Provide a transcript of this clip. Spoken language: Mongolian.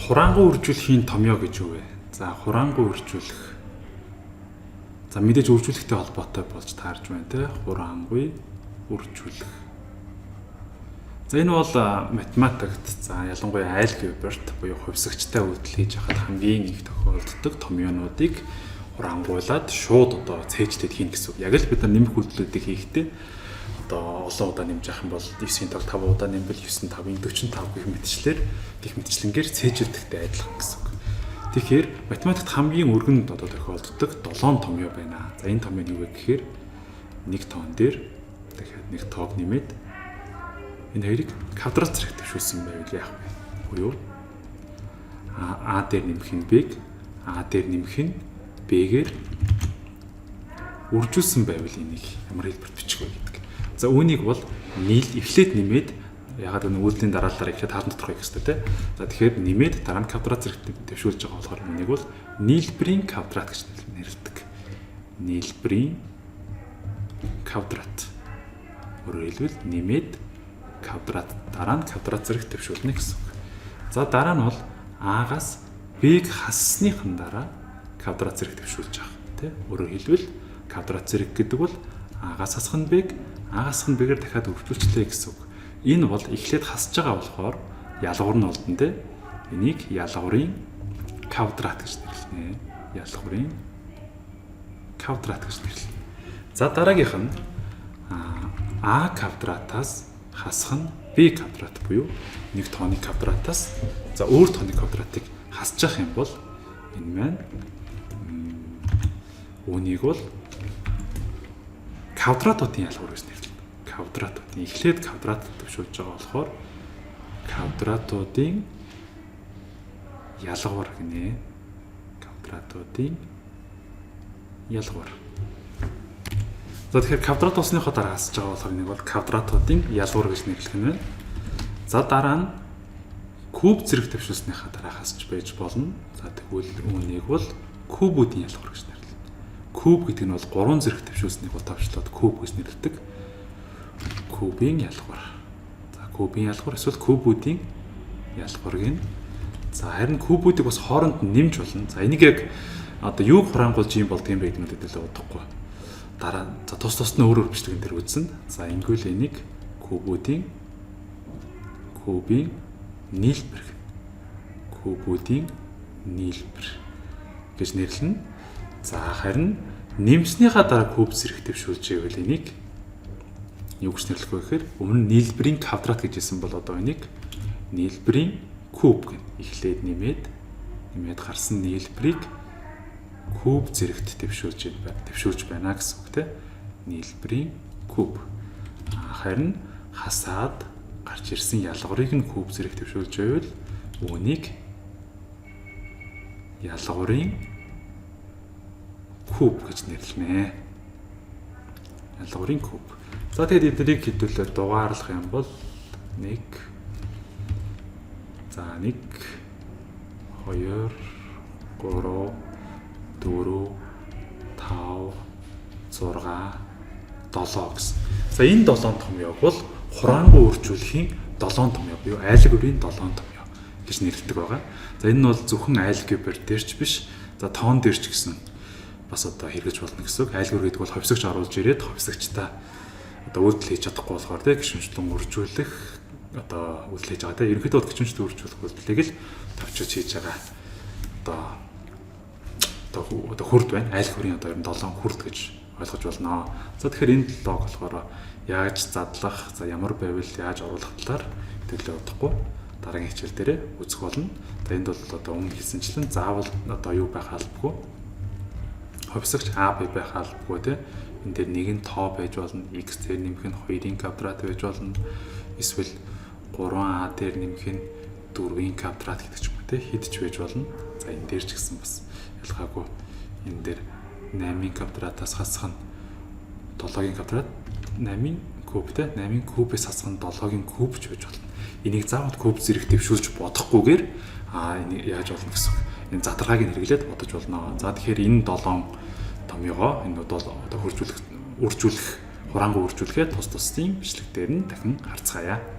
Хураангуй үржүүлэхийн томьёо гэж юу вэ? За, хураангуй үржүүлэх. За, мэдээж үржүүлэхтэй холбоотой болж таарж байна те. Хураангуй үржүүлэх. За, энэ бол математикт, за, ялангуяа алгебрт буюу хувьсагчтай үйлдэл хийж байхад хамгийн их тохиолддог томьёонуудыг хураангуйлаад шууд одоо цээжлээд хийнэ гэсэн үг. Яг л бид нар нэмэх үйлдэлүүдийг хийхдээ одоо олон удаа нэмж явах юм бол 9-ийн тог 5 удаа нэмвэл 9 5-ын 45 гэх мэтчлэр гэх мэтчлэнгээр цээжилдэгтэй адилхан гэсэн үг. Тэгэхээр математикт хамгийн өргөн одоо тохиолддог 7 томьёо байна. За, энэ томьёо нь юу вэ гэхээр нэг тоон дээр дахиад нэг тоог нэмээд энэ хоёрыг квадрат зэрэг төвшүүлсэн байвал яах вэ? Буюу А дээр нэмэх нь B-г А дээр нэмэх нь B-гээр үржүүлсэн байвал энийг ямар хэлбэрт бичих вэ гэдэг. За, үүнийг бол нийл эхлээд нэмээд, ягаад гэвэл үйлдэлийн дараалалаар эхлээд хаалт тодорхой хийх хэрэгтэй те. За, тэгэхээр нэмээд дараа нь квадрат зэрэг дэвшүүлж байгаа болохоор үүнийг бол нийлбэрийн квадрат гэж нэрлэдэг. Нийлбэрийн квадрат. Өөрөөр хэлбэл нэмээд квадрат дараа нь квадрат зэрэг дэвшүүлнэ гэсэн үг. За, дараа нь бол А-гаас B-г хассныхан дараа квадрат зэрэг дэвшүүлж байгаа тий. Өөрөөр хэлбэл квадрат зэрэг гэдэг бол А-гаас хасах нь B-г, А-гаас хасах нь B-гээр дахиад үржүүлчлээ гэсэн үг. Энэ бол эхлээд хасж байгаа болохоор ялгуур нь болдон тий. Энийг ялгуурын квадрат гэж нэрлэнэ. Ялгуурын квадрат гэж нэрлэнэ. За, дараагийнх нь А квадратаас хасах нь B квадрат буюу нэг тооны квадратаас за өөр тооны квадратыг хасчих юм бол энэ маань үүнийг бол квадратуудын ялгуур гэж нэрлэнэ. Квадратуудын, эхлээд квадрат төвшүүлж байгаа болохоор квадратуудын ялгуур гинэ. Квадратуудын ялгуур. За, тэгэхээр квадрат болсныхоо дараа хасж байгаа болохоор нэг бол квадратуудын ялгуур гэж нэрлэх нь байна. За, дараа нь куб зэрэг төвшүүлснийхаа дараа хасж байж болно. За, тэгвэл үүнийг бол кубүүдийн ялгуур гэж нэрлэнэ. Куб гэдэг нь бол гурван зэрэг төвшүүлснийг бол товчлоод куб гэж нэрлэдэг. Кубын ялгуур. За, кубын ялгуур эсвэл кубүүдийн ялгуур гэнэ. За, харин кубүүдийг бас хооронд нь нэмж болно. За, энийг яг одоо юуг хураангуйлж юм болдго юм бэ гэдэг нь хэдүүлээ удахгүй. Дараа за тус тусд нь өөр өөр бичлэгэн дээр үзнэ. За, ингэвэл энийг кубүүдийн кубын нийлбэр, кубүүдийн нийлбэр гэж нэрлэнэ. За, харин нэмснийхаа дараа куб зэрэг дэвшүүлж ивэл энийг юу гэж нэрлэх вэ гэхээр өмнө нийлбэрийн квадрат гэж хэлсэн бол одоо энийг нийлбэрийн куб гэнэ. Эхлээд нэмээд гарсан нийлбэрийг куб зэрэгт дэвшүүлж байна гэсэн үг те. Нийлбэрийн куб. Харин хасаад гарч ирсэн ялгуурыг нь куб зэрэг дэвшүүлж байвал үүнийг ялгуурын куб гэж нэрлэнэ. Ялгуурын куб. За, тэгээд эднийг хэдүүлээ дугаарлах юм бол 1, за, 1 2 3 4 5 6 7 гэсэн. За, энэ 7 томьёог бол хураангуй үржүүлэхийн 7 томьёо буюу алгебрын 7 томьёо гэж нэрлэдэг байгаа. За, энэ нь бол зөвхөн алгебр дээр ч биш. За, тоон дээр ч гэсэн бас одоо хэрэгж болно гэсэн үг. Алгебр гэдэг бол хувьсагч оруулж ирээд хувьсагчтай одоо үйлдэл хийж чадахгүй болохоор те гишүүнчлэн үржүүлэх одоо үйлдэл хийж байгаа те. Ерөнхийдөө бол гишүүнчлэн үржүүлэх үйлдэлийг л товчож хийж байгаа. Одоо хүрд байна. Алгебрын одоо ер нь 7 хүрд гэж ойлгож болно. За, тэгэхээр энэ лог болохоор яаж задлах, за, ямар байвал яаж оруулах талаар төлөө удахгүй дараагийн хичээл дээрээ үзэх болно. За, энд бол одоо өмнө хэлсэнчлэн заавал одоо юу байх албагүй. Хувьсагч А Б байх албагүй те. Энэ дээр нэг нь тоо байж болно. X дээр нэмэх нь 2-ын квадрат байж болно. Эсвэл 3А дээр нэмэх нь 4-ийн квадрат гэдэг ч юм уу те. Хэд ч байж болно. За, энэ дээр ч гэсэн бас ялгаагүй. Энэ дээр 8-ын квадратаас хасах нь 7-гийн квадрат, 8-ын куб те, 8-ын кубээс хасах нь 7-гийн куб ч байж болно. Энийг заавал куб зэрэг дэвшүүлж бодохгүйгээр энийг яаж болно гэсэн үг. Энэ задаргааг нь хэрэглээд бодож болно. За, тэгэхээр энэ 7 томьёогоо энэ одоо хөржүүлэх, үржүүлэх, хураангуй үржүүлэхээ тус тусдын бичлэг дээр нь дахин харцгаая.